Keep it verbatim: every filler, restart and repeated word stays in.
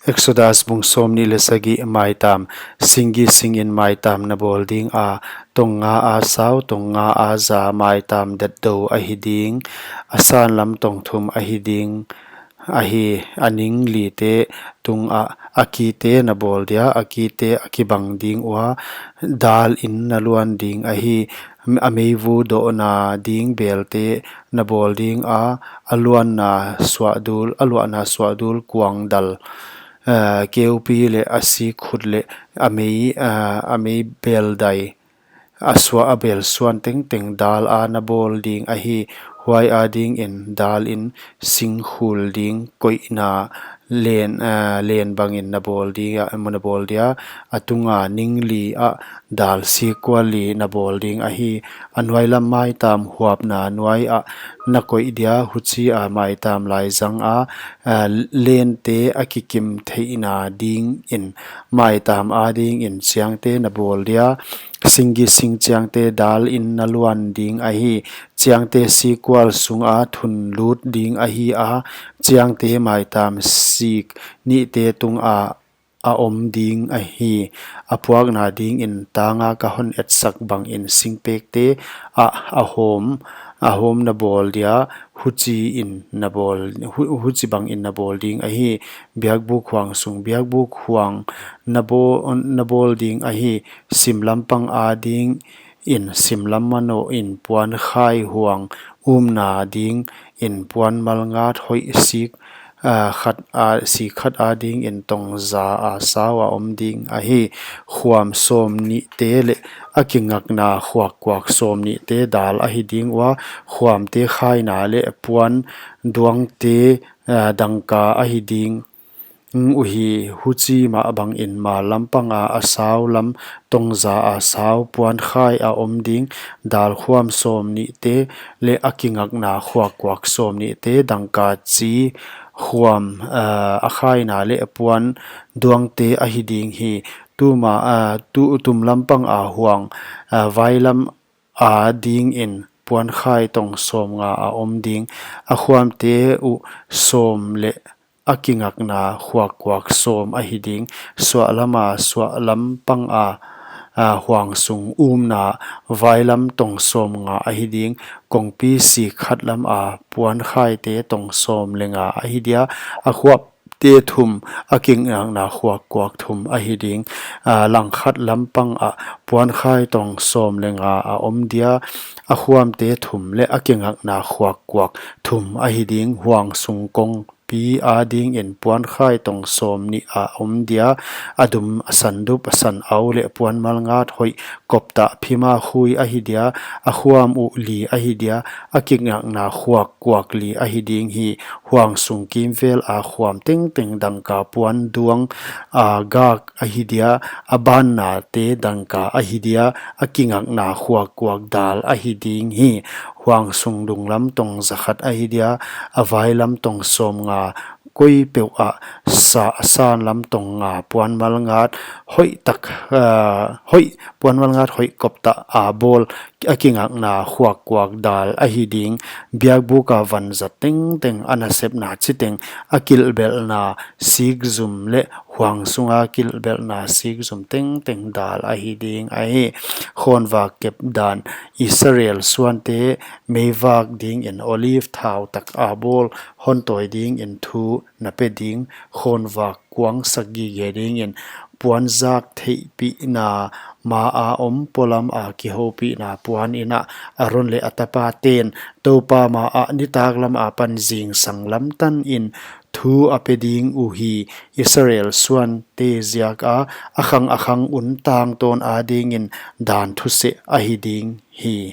Exodus bung sawmnih leh sagih. Maitam. Singgi singin maitam na bawl ding a, tong nga a sau, tong nga a za maitam detdou ahi ding. A sanlam tong thum ahi ding ahi. A ning lite tungah a kite na bawl dia, a kite a kibang ding ua, dal in na luan ding ahi. A meivu dohna ding belte na bawl ding a, a luanna suahdul, a luahna suahdul kuang dal, eh, keupi leh a sik khut leh a mei, eh, a mei bel dai, a suah a bel suan tengteng dal a na bawl ding ahi. Huai adingin dal in singkhul ding koihna len, eh, len bangin na bawl ding a, na bawl dia, a tunga ning li ah dal sik kual li na bawl ding ahi. A nuailam maitam huapna nuai ah na koih dia, huchia maitam laizang a, a, lente a kikim theihna dingin maitam adingin chiangte na bawl dia. Singgi sing chiangte dal in na luan ding ahi. Chiangte sik kual sunga thun lut ding ahi a, chiangte maitam sik nihte tunga a om ding ahi. A puakna dingin tanga ka hon etsak bangin singpekte ah a hawm, a hawm na bawl dia, huchiin na bawl, hu-, huchibangin na bawl ding ahi. Biakbuk huang sung, biakbuk huang na bawl, na bawl ding ahi. Simlam pang adingin simlam manoh in puankhai huang umna dingin puan malngat hoih sik, a, khat a, sik khat adingin tong za a sau a om ding ahi. Khuam sawmnihte leh a kingakna khuakkuak sawmnihte dal ahi ding ua, khuamte khaina leh puan duangte, a, dangka ahi ding uhi. Huchi mah bangin mallam panga a sau lam tong za a sau puankhai a om ding, dal khuam sawmnihte leh a kingakna khuakkuak sawmnihte dangka chi khuam, a, a khaina leh puan duangte ahi ding hi. Tuma, a, tu, tumlam panga huang, a, vailam adingin puankhai tong sawmnga a om ding. A khuamte uh sawm leh a kingakna khuakkuak sawm ahi ding. Suahlama, suahlam panga, a, huang sung umna vailam tong sawmnga ahi ding. Kongpi sik khat lama puankhaite tong sawm leh nga ahi dia. A khuamte thum, a kingakna khuakkuak thum ahi ding. A, langkhat lam panga puankhai tong sawm leh nga a om dia. A khuamte thum leh a kingakna khuakkuak thum ahi ding. Huang sung kongpi adingin puankhai tong sawmnih a om dia. A dum, a sandup, a sanau leh puan malngat hoih koptah phima khui ahi dia. A khuam uh li ahi dia. A kingakna khuakkuak li ahi ding hi. Huang sung kimvel a khuam tengteng dangka puan duang, a, gak ahi dia. A bannate dangka ahi dia. A kingakna khuakkuak dal ahi ding hi. Huang sung dunglam tong za khat ahi dia. A vailam tong sawmnga koi peuh ah sa, sanlam tong nga puan malngat hoih tak, a, hoih, puan malngat hoih koptah a bawl a kingakna khuakkuak dal ahi ding. Biakbuka vanzat tengteng, a nasepna chiteng, a kilhbelhna sikzum leh huang sunga kilhbelhna sikzum tengteng dal ahi ding ahi. Khawnvak kep dan. Israel suante meivak dingin olive thau tak a bawl hon tawi dingin thu na pe ding. Khawnvak kuangsak gige dingin puanzak theihpihna ma a om polam a kihoupihna puan in ah Aron leh a tapaten Toupa ma ah nitaklam apan zingsang lam tanin thu a pe ding uhi. Israel suante ziaka a khang a khang un tangtawn adingin dan thuseh ahi ding hi.